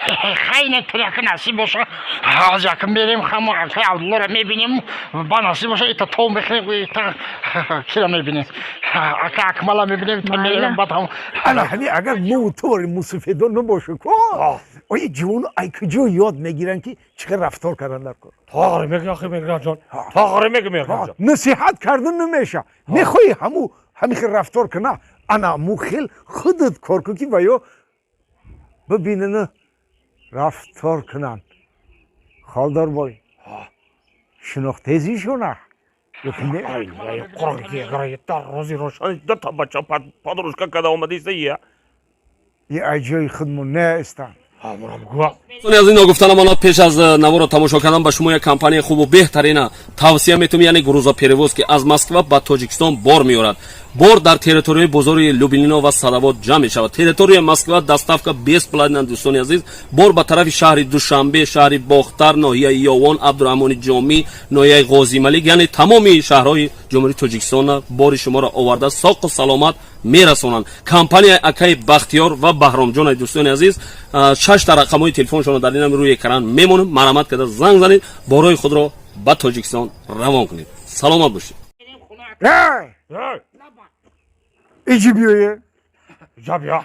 Хайне тряка насиб боша. Ҳоз якм мерем, хамо акай Абдуллоро мебинем, ба насиб боша, ита то мехӯрем, ита кира мебинем. Ака Акмала мебинем, ита мерем, баъд ҳам. Ана ҳами агар мо тори мусафедон набошу ко, ои ҷавону ай куҷо ёд мегиранд, ки чӣ хел рафтор кардан дар кор? Тоғри меги, охи Меҳранҷон, тоғри меги, Меҳранҷон. Насиҳат кардан намеша. Мехоҳӣ ҳаму ҳами хел рафтор куна, ана ҳаму хел худат кор кун, ки ва ё бибинана рафтор кунанд. Холдорбой, шинохтезишона ёки не? Дар рӯзи рошани дута бача подружка када омадиста я. И ай ҷои худмон неестанд. Дӯстони азиз, ногуфта намонад, пеш аз наворо тамошо кардан ба шумо як компанияи хубу беҳтарина тавсия метавонем, яъне грузоперевозки, аз Москва ба Тоҷикистон бор меорад. Бор дар территорияи бозори Люблино ва Садовод ҷамъ мешавад. Территорияи Москва доставка бесплатна. Дӯстони азиз, бор ба тарафи шаҳри Душанбе, шаҳри Бохтар, ноҳияи Ёвон, Абдураҳмони Ҷомӣ, ноҳияи Ғозималик, яъне тамоми шаҳрҳои Ҷумҳурии Тоҷикистона бори шуморо оварда, соқу саломат мерасонанд. Компанияи акаи Бахтиёр ва Баҳромҷон. Дӯстони азиз, шашта рақамҳои телефоншонро дар инам рӯи экран мемонем. Марҳамат карда занг занед, борҳои худро ба Тоҷикистон равон кунед. Саломат бошед. Иҷи биёе. Ҷабия.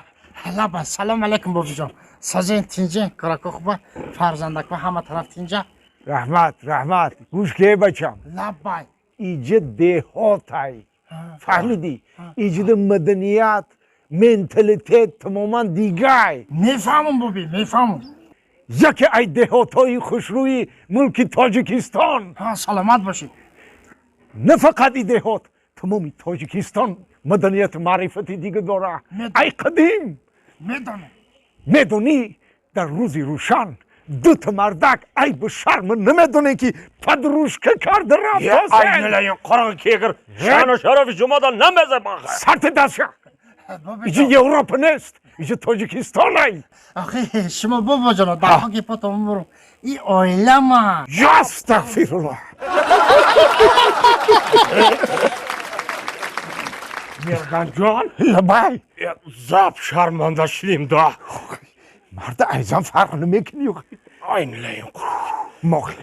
Лаба, салом алейкум, бобиҷон. Сазен, тинҷен, корако хуба, фарзандако ҳама тараф тинҷа? Раҳмат, раҳмат. Гӯш ке, бачам. Лабай. Иҷа деҳотай, фаҳмидӣ? Иҷида маданият, менталитет тамоман дигай. Мефаҳмам, боби, мефаҳмам. Яке ай деҳотҳои хушрӯи мулки Тоҷикистон. Саломат бошед. На фақат и деҳот, тамоми Тоҷикистон маданияту маърифати дига дора ай қадим. Медонам. Медонӣ, дар рӯзи рӯшан дута мардак айбу шарма намедонем, ки подружка карда рафтосен. Айналайин qorong'i кегир, шаъну шарафи шумода намезебаха. Сарти дастша! Иҷи Европа нест, иҷи Тоҷикистон ай. Охи шумо, бобоҷоно, дар хоки потон бурум, и оилама. Астағфируллоҳ! Меҳранҷон. Лабай. Зап шарманда шудем да. Марда айзан фарқ намекунӣ. Айналайин. Мохи.